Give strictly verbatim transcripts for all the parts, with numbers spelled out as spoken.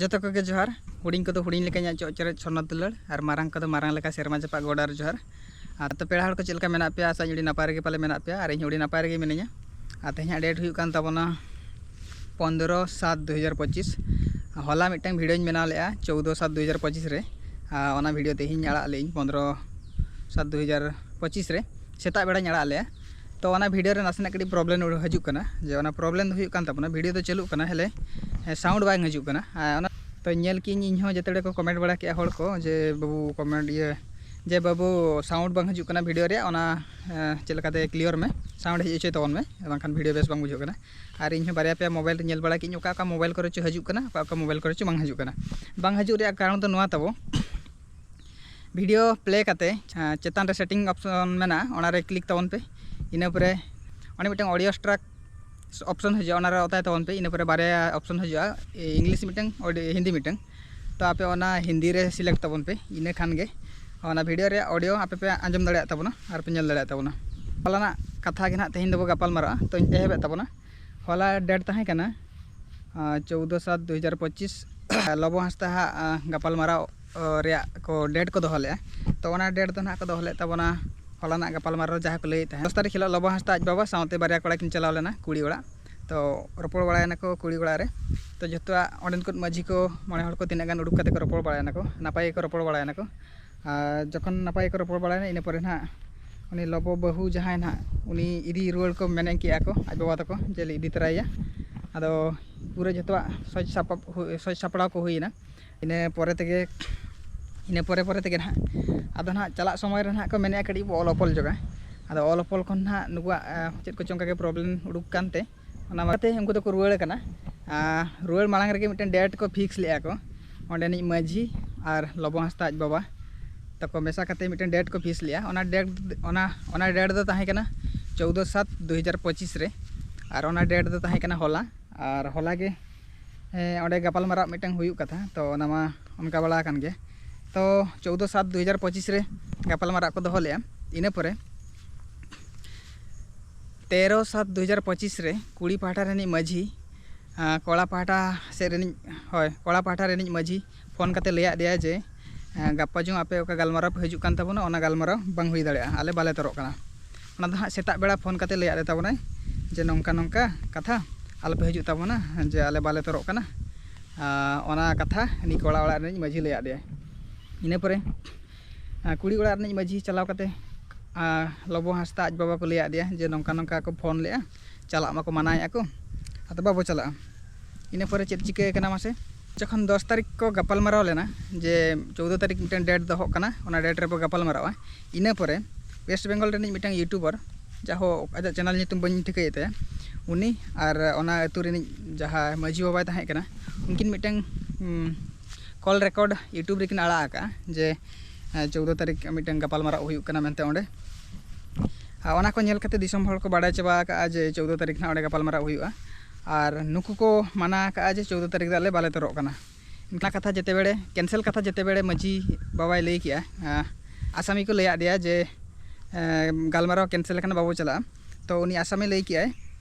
ᱡᱚᱛᱚ ᱠᱚᱜᱮ ᱡᱚᱦᱟᱨ᱾ ᱦᱩᱰᱤᱧ ᱠᱚᱫᱚ ᱦᱩᱰᱤᱧ ᱞᱮᱠᱟ ᱤᱧᱟᱹᱜ ᱪᱚᱜ ᱪᱮᱨᱮᱡ ᱥᱚᱨᱱᱚ ᱫᱩᱞᱟᱹᱲ, ᱟᱨ ᱢᱟᱨᱟᱝ ᱠᱚᱫᱚ ᱢᱟᱨᱟᱝ ᱞᱮᱠᱟ ᱥᱮᱨᱢᱟ ᱡᱟᱯᱟᱜ ᱜᱚᱰ ᱟᱨ ᱡᱚᱦᱟᱨ᱾ ᱟᱨ ᱛᱚ ᱯᱮᱲᱟ ᱦᱚᱲ ᱠᱚ ᱪᱮᱫ ᱞᱮᱠᱟ ᱢᱮᱱᱟᱜ ᱯᱮᱭᱟ? ᱟᱥᱟᱧ ᱟᱹᱰᱤ ᱱᱟᱯᱟᱭ ᱨᱮᱜᱮ ᱯᱟᱞᱮ ᱢᱮᱱᱟᱜ ᱯᱮᱭᱟ, ᱟᱨ ᱤᱧ ᱦᱚᱸ ᱟᱹᱰᱤ ᱱᱟᱯᱟᱭ ᱨᱮᱜᱮ ᱢᱤᱱᱟᱹᱧᱟ᱾ ᱟᱨ ᱛᱮᱦᱮᱧᱟᱜ ᱰᱮᱴ ᱦᱩᱭᱩᱜ ᱠᱟᱱ ᱛᱟᱵᱚᱱᱟ ᱯᱚᱱᱫᱽᱨᱚ ᱥᱟᱛ ᱫᱩ ᱦᱟᱡᱟᱨ ᱯᱚᱸᱪᱤᱥ᱾ ᱦᱚᱞᱟ ᱢᱤᱫᱴᱟᱝ ᱵᱷᱤᱰᱤᱭᱳᱧ ᱵᱮᱱᱟᱣ ᱞᱮᱫᱼᱟ ᱪᱳᱫᱽᱫᱳ ᱥᱟᱛ ᱫᱩ ᱦᱟᱡᱟᱨ ᱯᱚᱸᱪᱤᱥ ᱨᱮ, ᱟᱨ ᱚᱱᱟ ᱵᱷᱤᱰᱤᱭᱳ ᱛᱮᱦᱮᱧ ᱟᱲᱟᱜ ᱞᱮᱫᱟᱹᱧ ᱯᱚᱱᱫᱽᱨᱚ ᱥᱟᱛ ᱫᱩ ᱦᱟᱡᱟᱨ ᱯᱚᱸᱪᱤᱥ ᱨᱮ, ᱥᱮᱛᱟᱜ ᱵᱮᱲᱟᱧ ᱟᱲᱟᱜ ᱞᱮᱫᱼᱟ᱾ ᱛᱚ ᱚᱱᱟ ᱵᱷᱤᱰᱤᱭᱳ ᱨᱮ ᱱᱟᱥᱮᱱᱟᱜ ᱠᱟᱹᱴᱤᱡ ᱯᱨᱚᱵᱞᱮᱢ ᱦᱤᱡᱩᱜ ᱠᱟᱱᱟ, ᱡᱮ ᱚᱱᱟ ᱯᱨᱚᱵᱞᱮᱢ ᱫᱚ ᱦᱩᱭᱩᱜ ᱠᱟᱱ ᱛᱟᱵᱚᱱᱟ, ᱵᱷᱤᱰᱤᱭᱳ ᱫᱚ ᱪᱟᱹᱞᱩᱜ ᱠᱟᱱᱟ, ᱦᱮᱞᱮ ᱥᱟᱣᱩᱱᱰ ᱵᱟᱝ ᱦᱤᱡᱩᱜ ᱠᱟᱱᱟ᱾ ᱟᱨ ᱚᱱᱟ ᱛᱚ ᱧᱮᱞ ᱠᱤᱧ ᱤᱧ ᱦᱚᱸ ᱡᱮᱛᱮ ᱦᱚᱲ ᱠᱚ ᱠᱚᱢᱮᱱᱴ ᱵᱟᱲᱟ ᱠᱮᱜᱼᱟ ᱦᱚᱲ ᱠᱚ, ᱡᱮ ᱵᱟᱹᱵᱩ ᱠᱚᱢᱮᱱᱴ ᱤᱭᱟᱹ ᱡᱮ ᱵᱟᱹᱵᱩ ᱥᱟᱣᱩᱱᱰ ᱵᱟᱝ ᱦᱤᱡᱩᱜ ᱠᱟᱱᱟ ᱵᱷᱤᱰᱤᱭᱳ ᱨᱮᱭᱟᱜ, ᱚᱱᱟ ᱪᱮᱫ ᱞᱮᱠᱟᱛᱮ ᱠᱞᱤᱭᱟᱨ ᱢᱮ, ᱥᱟᱣᱩᱱᱰ ᱦᱮᱡ ᱦᱚᱪᱚᱭ ᱛᱟᱵᱚᱱ ᱢᱮ, ᱵᱟᱝᱠᱷᱟᱱ ᱵᱷᱤᱰᱤᱭᱳ ᱵᱮᱥ ᱵᱟᱝ ᱵᱩᱡᱷᱟᱹᱜ ᱠᱟᱱᱟ᱾ ᱟᱨ ᱤᱧ ᱦᱚᱸ ᱵᱟᱨᱭᱟ ᱯᱮᱭᱟ ᱢᱳᱵᱟᱭᱤᱞ ᱨᱮ ᱧᱮᱞ ᱵᱟᱲᱟ ᱠᱮᱫᱟᱹᱧ, ᱚᱠᱟ ᱚᱠᱟ ᱢᱳᱵᱟᱭᱤᱞ ᱠᱚᱨᱮ ᱪᱚ ᱦᱤᱡᱩᱜ ᱠᱟᱱᱟ, ᱚᱠᱟ ᱚᱠᱟ ᱢᱳᱵᱟᱭᱤᱞ ᱠᱚᱨᱮ ᱪᱚ ᱵᱟᱝ ᱦᱤᱡᱩᱜ ᱠᱟᱱᱟ᱾ ᱵᱟᱝ ᱦᱤᱡᱩᱜ ᱨᱮᱭᱟᱜ ᱠᱟᱨᱚᱱ ᱫᱚ ᱱᱚᱣᱟ ᱛᱟᱵᱚ, ᱵᱷᱤᱰᱤᱭᱳ ᱯᱞᱮ ᱠᱟᱛᱮ, ᱟᱸ, ᱪᱮᱛᱟᱱ ᱨᱮ ᱥᱮᱴᱤᱝ ᱚᱯᱥᱚᱱ ᱢᱮᱱᱟᱜᱼᱟ, ᱚᱱᱟ ᱨᱮ ᱠᱞᱤᱠ ᱛᱟᱵᱚᱱ ᱯᱮ᱾ ᱤᱱᱟᱹ ᱯᱚᱨᱮ ᱚᱸᱰᱮ ᱢᱤᱫᱴᱟᱝ ᱚᱰᱤᱭᱳ ᱴᱨᱟᱠ ᱚᱯᱥᱚᱱ ᱦᱤᱡᱩᱜᱼᱟ, ᱚᱱᱟ ᱨᱮ ᱚᱛᱟᱭ ᱛᱟᱵᱚᱱ ᱯᱮ᱾ ᱤᱱᱟᱹ ᱯᱚᱨᱮ ᱵᱟᱨᱭᱟ ᱚᱯᱥᱚᱱ ᱦᱤᱡᱩᱜᱼᱟ, ᱤᱝᱞᱤᱥ ᱢᱤᱫᱴᱟᱝ, ᱚᱰᱤ-, ᱦᱤᱱᱫᱤ ᱢᱤᱫᱴᱟᱝ᱾ ᱛᱚ ᱟᱯᱮ ᱚᱱᱟ ᱦᱤᱱᱫᱤ ᱨᱮ ᱥᱤᱞᱮᱠᱴ ᱛᱟᱵᱚᱱ ᱯᱮ, ᱤᱱᱟᱹ ᱠᱷᱟᱱ ᱜᱮ ᱚᱱᱟ ᱵᱷᱤᱰᱤᱭᱳ ᱨᱮᱭᱟᱜ ᱚᱰᱤᱭᱳ ᱟᱯᱮ ᱯᱮ ᱟᱸᱡᱚᱢ ᱫᱟᱲᱮᱭᱟᱜ ᱛᱟᱵᱚᱱᱟ ᱟᱨ ᱯᱮ ᱧᱮᱞ ᱫᱟᱲᱮᱭᱟᱜ ᱛᱟᱵᱚᱱᱟ᱾ ᱦᱚᱞᱟᱱᱟᱜ ᱠᱟᱛᱷᱟ ᱜᱮ ᱱᱟᱦᱟᱜ ᱛᱮᱦᱮᱧ ᱫᱚᱵᱚ ᱜᱟᱯᱟᱞ ᱢᱟᱨᱟᱜᱼᱟ᱾ ᱛᱚᱧ ᱮᱦᱚᱵᱮᱫ ᱛᱟᱵᱚᱱᱟ᱾ ᱦᱚᱞᱟ ᱰᱮᱴ ᱛᱟᱦᱮᱸ ᱠᱟᱱᱟ, ᱟᱸ, ᱪᱳᱫᱽᱫᱳ ᱥᱟᱛ ᱫᱩ ᱦᱟᱡᱟᱨ ᱯᱚᱸᱪᱤᱥ᱾ ᱞᱚᱵᱚ ᱦᱟᱸᱥᱫᱟ ᱦᱟᱸᱜ, ᱟᱸ, ᱜᱟᱯᱟᱞ ᱢᱟᱨᱟᱣ, ᱚ, ᱨᱮᱭᱟᱜ ᱠᱚ ᱰᱮᱴ ᱠᱚ ᱫᱚᱦᱚ ᱞᱮᱫᱼᱟ᱾ ᱛᱚ ᱚᱱᱟ ᱰᱮᱴ ᱫᱚ ᱱᱟᱦᱟᱜ ᱠᱚ ᱫᱚᱦᱚ ᱞᱮᱫ ᱛᱟᱵᱚᱱᱟ ᱦᱚᱞᱟᱱᱟᱜ ᱜᱟᱯᱟᱞ ᱢᱟᱨᱟᱣ ᱨᱮ ᱡᱟᱦᱟᱸ ᱠᱚ ᱞᱟᱹᱭᱮᱫ ᱛᱟᱦᱮᱸᱫ, ᱫᱚᱥ ᱛᱟᱹᱨᱤᱠᱷ ᱦᱤᱞᱳᱜ ᱞᱚᱵᱚ ᱦᱟᱸᱥᱫᱟ ᱟᱡ ᱵᱟᱵᱟ ᱥᱟᱶᱛᱮ ᱵᱟᱨᱭᱟ ᱠᱚᱲᱟ ᱠᱤᱱ ᱪᱟᱞᱟᱣ ᱞᱮᱱᱟ ᱠᱩᱲᱤ ᱚᱲᱟᱜ᱾ ᱛᱚ ᱨᱚᱯᱚᱲ ᱵᱟᱲᱟᱭᱮᱱᱟᱠᱚ ᱠᱩᱲᱤ ᱚᱲᱟᱜ ᱨᱮ᱾ ᱛᱚ ᱡᱚᱛᱚᱣᱟᱜ ᱚᱸᱰᱮᱱ ᱠᱚ ᱢᱟᱹᱡᱷᱤ ᱠᱚ ᱢᱚᱬᱮ ᱦᱚᱲ ᱠᱚ ᱛᱤᱱᱟᱹᱜ ᱜᱟᱱ ᱩᱰᱩᱠ ᱠᱟᱛᱮ ᱠᱚ ᱨᱚᱯᱚᱲ ᱵᱟᱲᱟᱭᱮᱱᱟᱠᱚ, ᱱᱟᱯᱟᱭ ᱜᱮᱠᱚ ᱨᱚᱯᱚᱲ ᱵᱟᱲᱟᱭᱮᱱᱟᱠᱚ᱾ ᱟᱨ ᱡᱚᱠᱷᱚᱱ ᱱᱟᱯᱟᱭ ᱜᱮᱠᱚ ᱨᱚᱯᱚᱲ ᱵᱟᱲᱟᱭᱮᱱᱟ, ᱤᱱᱟᱹ ᱯᱚᱨᱮ ᱱᱟᱦᱟᱜ ᱩᱱᱤ ᱞᱚᱵᱚ ᱵᱟᱹᱦᱩ ᱡᱟᱦᱟᱸᱭ ᱱᱟᱦᱟᱜ, ᱩᱱᱤ ᱤᱫᱤ ᱨᱩᱣᱟᱹᱲ ᱠᱚ ᱢᱮᱱ ᱠᱮᱜᱼᱟ ᱠᱚ ᱟᱡ ᱵᱟᱵᱟ ᱛᱟᱠᱚ, ᱡᱮ ᱞᱮ ᱤᱫᱤ ᱛᱚᱨᱟᱭᱮᱭᱟ᱾ ᱟᱫᱚ ᱯᱩᱨᱟᱹ ᱡᱚᱛᱚᱣᱟᱜ ᱥᱚᱡᱽ ᱥᱟᱯᱟᱵ ᱦᱩ-, ᱥᱚᱡᱽ ᱥᱟᱯᱲᱟᱣ ᱠᱚ ᱦᱩᱭᱮᱱᱟ᱾ ᱤᱱᱟᱹ ᱯᱚᱨᱮ ᱛᱮᱜᱮ, ᱤᱱᱟᱹ ᱯᱚᱨᱮ ᱯᱚᱨᱮ ᱛᱮᱜᱮ ᱱᱟᱦᱟᱜ, ᱟᱫᱚ ᱱᱟᱦᱟᱜ ᱪᱟᱞᱟᱜ ᱥᱚᱢᱚᱭ ᱨᱮ ᱱᱟᱦᱟᱜ ᱠᱚ ᱢᱮᱱᱮᱫᱼᱟ ᱠᱟᱹᱴᱤᱡ ᱵᱚ ᱚᱞ ᱚᱯᱚᱞ ᱧᱚᱜᱟ᱾ ᱟᱫᱚ ᱚᱞ ᱚᱯᱚᱞ ᱠᱷᱚᱱ ᱱᱟᱦᱟᱜ ᱱᱩᱠᱩᱣᱟᱜ, ᱟᱸ, ᱪᱮᱫ ᱠᱚᱪᱚᱝ ᱚᱱᱠᱟ ᱜᱮ ᱯᱨᱚᱵᱞᱮᱢ ᱩᱰᱩᱠ ᱠᱟᱱᱛᱮ, ᱚᱱᱟ ᱵᱟᱠᱷᱨᱟᱛᱮ ᱩᱱᱠᱩ ᱫᱚᱠᱚ ᱨᱩᱣᱟᱹᱲ ᱠᱟᱱᱟ᱾ ᱟᱨ ᱨᱩᱣᱟᱹᱲ ᱢᱟᱲᱟᱝ ᱨᱮᱜᱮ ᱢᱤᱫᱴᱮᱱ ᱰᱮᱴ ᱠᱚ ᱯᱷᱤᱠᱥ ᱞᱮᱫᱼᱟ ᱠᱚ, ᱚᱸᱰᱮᱱᱤᱡ ᱢᱟᱹᱡᱷᱤ ᱟᱨ ᱞᱚᱵᱚ ᱦᱟᱸᱥᱫᱟ ᱟᱡ ᱵᱟᱵᱟ ᱛᱟᱠᱚ ᱢᱮᱥᱟ ᱠᱟᱛᱮ ᱢᱤᱫᱴᱮᱱ ᱰᱮᱴ ᱠᱚ ᱯᱷᱤᱠᱥ ᱞᱮᱫᱼᱟ᱾ ᱚᱱᱟ ᱰᱮᱴ, ᱚᱱᱟ, ᱚᱱᱟ ᱰᱮᱴ ᱫᱚ ᱛᱟᱦᱮᱸ ᱠᱟᱱᱟ ᱪᱳᱫᱽᱫᱳ ᱥᱟᱛ ᱫᱩ ᱦᱟᱡᱟᱨ ᱯᱚᱸᱪᱤᱥ ᱨᱮ, ᱟᱨ ᱚᱱᱟ ᱰᱮᱴ ᱫᱚ ᱛᱟᱦᱮᱸ ᱠᱟᱱᱟ ᱦᱚᱞᱟ᱾ ᱟᱨ ᱦᱚᱞᱟ ᱜᱮ, ᱦᱮᱸ, ᱚᱸᱰᱮ ᱜᱟᱯᱟᱞ ᱢᱟᱨᱟᱣ ᱢᱤᱫᱴᱟᱝ ᱦᱩᱭᱩᱜ ᱠᱟᱛᱷᱟ, ᱛᱚ ᱚᱱᱟ ᱢᱟ ᱚᱱᱠᱟ ᱵᱟᱲᱟ ᱟᱠᱟᱱ ᱜᱮ᱾ ᱛᱚ ᱪᱳᱫᱽᱫᱳ ᱥᱟᱛ ᱫᱩ ᱦᱟᱡᱟᱨ ᱯᱚᱸᱪᱤᱥ ᱨᱮ ᱜᱟᱯᱟᱞ ᱢᱟᱨᱟᱣ ᱠᱚ ᱫᱚᱦᱚ ᱞᱮᱫᱼᱟ᱾ ᱤᱱᱟᱹ ᱯᱚᱨᱮ ᱛᱮᱨᱚ ᱥᱟᱛ ᱫᱩ ᱦᱟᱡᱟᱨ ᱯᱚᱸᱪᱤᱥ ᱨᱮ ᱠᱩᱲᱤ ᱯᱟᱦᱴᱟ ᱨᱤᱱᱤᱡ ᱢᱟᱹᱡᱷᱤ ᱠᱚᱲᱟ ᱯᱟᱦᱴᱟ ᱥᱮᱫ ᱨᱤᱱᱤᱡ, ᱦᱳᱭ, ᱠᱚᱲᱟ ᱯᱟᱦᱴᱟ ᱨᱤᱱᱤᱡ ᱢᱟᱹᱡᱷᱤ ᱯᱷᱳᱱ ᱠᱟᱛᱮ ᱞᱟᱹᱭᱟᱫ ᱫᱮᱭᱟ ᱡᱮ, ᱜᱟᱯᱟ ᱡᱚᱝ ᱟᱯᱮ ᱚᱠᱟ ᱜᱟᱞᱢᱟᱨᱟᱣ ᱯᱮ ᱦᱤᱡᱩᱜ ᱠᱟᱱ ᱛᱟᱵᱚᱱᱟ, ᱚᱱᱟ ᱜᱟᱞᱢᱟᱨᱟᱣ ᱵᱟᱝ ᱦᱩᱭ ᱫᱟᱲᱮᱭᱟᱜᱼᱟ, ᱟᱞᱮ ᱵᱟᱞᱮ ᱛᱚᱨᱚᱜ ᱠᱟᱱᱟ᱾ ᱚᱱᱟ ᱫᱚ ᱦᱟᱸᱜ ᱥᱮᱛᱟᱜ ᱵᱮᱲᱟ ᱯᱷᱳᱱ ᱠᱟᱛᱮ ᱞᱟᱹᱭᱟᱫ ᱞᱮ ᱛᱟᱵᱚᱱᱟᱭ ᱡᱮ, ᱱᱚᱝᱠᱟ ᱱᱚᱝᱠᱟ ᱠᱟᱛᱷᱟ, ᱟᱞᱚᱯᱮ ᱦᱤᱡᱩᱜ ᱛᱟᱵᱚᱱᱟ, ᱡᱮ ᱟᱞᱮ ᱵᱟᱞᱮ ᱛᱚᱨᱚᱜ ᱠᱟᱱᱟ᱾ ᱚᱱᱟ ᱠᱟᱛᱷᱟ ᱩᱱᱤ ᱠᱚᱲᱟ ᱚᱲᱟᱜ ᱨᱤᱱᱤᱡ ᱢᱟᱹᱡᱷᱤ ᱞᱟᱹᱭᱟᱫ ᱫᱮᱭᱟᱭ᱾ ᱤᱱᱟᱹ ᱯᱚᱨᱮ ᱠᱩᱲᱤ ᱚᱲᱟᱜ ᱨᱤᱱᱤᱡ ᱢᱟᱹᱡᱷᱤ ᱪᱟᱞᱟᱣ ᱠᱟᱛᱮ ᱞᱚᱵᱚ ᱦᱟᱸᱥᱫᱟ ᱟᱡ ᱵᱟᱵᱟ ᱠᱚ ᱞᱟᱹᱭᱟᱫ ᱫᱮᱭᱟ ᱡᱮ, ᱱᱚᱝᱠᱟ ᱱᱚᱝᱠᱟ ᱠᱚ ᱯᱷᱳᱱ ᱞᱮᱫᱼᱟ, ᱪᱟᱞᱟᱜ ᱢᱟᱠᱚ ᱢᱟᱱᱟᱭᱮᱫᱼᱟ ᱠᱚ, ᱟᱫᱚ ᱵᱟᱵᱚ ᱪᱟᱞᱟᱜᱼᱟ᱾ ᱤᱱᱟᱹ ᱯᱚᱨᱮ ᱪᱮᱫ ᱪᱤᱠᱟᱹ ᱠᱟᱱᱟ ᱢᱟᱥᱮ? ᱡᱚᱠᱷᱚᱱ ᱫᱚᱥ ᱛᱟᱹᱨᱤᱠᱷ ᱠᱚ ᱜᱟᱯᱟᱞ ᱢᱟᱨᱟᱣ ᱞᱮᱱᱟ ᱡᱮ ᱪᱳᱫᱽᱫᱳ ᱛᱟᱹᱨᱤᱠᱷ ᱢᱤᱫᱴᱮᱱ ᱰᱮᱴ ᱫᱚᱦᱚᱜ ᱠᱟᱱᱟ, ᱚᱱᱟ ᱰᱮᱴ ᱨᱮᱵᱚ ᱜᱟᱯᱟᱞ ᱢᱟᱨᱟᱣᱟ, ᱤᱱᱟᱹ ᱯᱚᱨᱮ ᱳᱭᱮᱥᱴ ᱵᱮᱝᱜᱚᱞ ᱨᱤᱱᱤᱡ ᱢᱤᱫᱴᱟᱝ ᱤᱭᱩᱴᱩᱵᱟᱨ, ᱡᱟᱦᱳ ᱟᱡᱟᱜ ᱪᱮᱱᱮᱞ ᱧᱩᱛᱩᱢ ᱵᱟᱹᱧ ᱴᱷᱤᱠᱟᱹᱭᱮᱫ ᱛᱟᱭᱟ, ᱩᱱᱤ ᱟᱨ ᱚᱱᱟ ᱟᱹᱛᱩ ᱨᱤᱱᱤᱡ ᱡᱟᱦᱟᱸᱭ ᱢᱟᱹᱡᱷᱤ ᱵᱟᱵᱟᱭ ᱛᱟᱦᱮᱸ ᱠᱟᱱᱟ, ᱩᱱᱠᱤᱱ ᱢᱤᱫᱴᱟᱝ ᱠᱚᱞ ᱨᱮᱠᱚᱨᱰ ᱭᱩᱴᱩᱵᱽ ᱨᱮᱠᱤᱱ ᱟᱲᱟᱜ ᱟᱠᱟᱫᱼᱟ ᱡᱮ ᱪᱳᱫᱽᱫᱳ ᱛᱟᱹᱨᱤᱠᱷ ᱢᱤᱫᱴᱟᱝ ᱜᱟᱯᱟᱞ ᱢᱟᱨᱟᱣ ᱦᱩᱭᱩᱜ ᱠᱟᱱᱟ ᱢᱮᱱᱛᱮ ᱚᱸᱰᱮ᱾ ᱟᱨ ᱚᱱᱟ ᱠᱚ ᱧᱮᱞ ᱠᱟᱛᱮ ᱫᱤᱥᱚᱢ ᱦᱚᱲ ᱠᱚ ᱵᱟᱲᱟᱭ ᱪᱟᱵᱟ ᱟᱠᱟᱫᱼᱟ ᱡᱮ ᱪᱳᱫᱽᱫᱳ ᱛᱟᱹᱨᱤᱠᱷ ᱱᱟᱜ ᱚᱸᱰᱮ ᱜᱟᱯᱟᱞ ᱢᱟᱨᱟᱣ ᱦᱩᱭᱩᱜᱼᱟ᱾ ᱟᱨ ᱱᱩᱠᱩ ᱠᱚ ᱢᱟᱱᱟ ᱟᱠᱟᱫᱼᱟ ᱡᱮ ᱪᱳᱫᱽᱫᱳ ᱛᱟᱹᱨᱤᱠᱷ ᱫᱚ ᱟᱞᱮ ᱵᱟᱞᱮ ᱛᱚᱨᱚᱜ ᱠᱟᱱᱟ᱾ ᱚᱱᱟ ᱠᱟᱛᱷᱟ ᱡᱮᱛᱮ ᱵᱮᱲᱮ ᱠᱮᱱᱥᱮᱞ ᱠᱟᱛᱷᱟ ᱡᱮᱛᱮ ᱵᱮᱲᱮ ᱢᱟᱹᱡᱷᱤ ᱵᱟᱵᱟᱭ ᱞᱟᱹᱭ ᱠᱮᱜᱼᱟ, ᱟᱥᱟᱢᱤ ᱠᱚ ᱞᱟᱹᱭᱟᱫ ᱫᱮᱭᱟ ᱡᱮ ᱜᱟᱞᱢᱟᱨᱟᱣ ᱠᱮᱱᱥᱮᱞ ᱟᱠᱟᱱᱟ, ᱵᱟᱵᱚ ᱪᱟᱞᱟᱜᱼᱟ᱾ ᱛᱚ ᱩᱱᱤ ᱟᱥᱟᱢᱤ ᱞᱟᱹᱭ ᱠᱮᱜᱼᱟᱭ,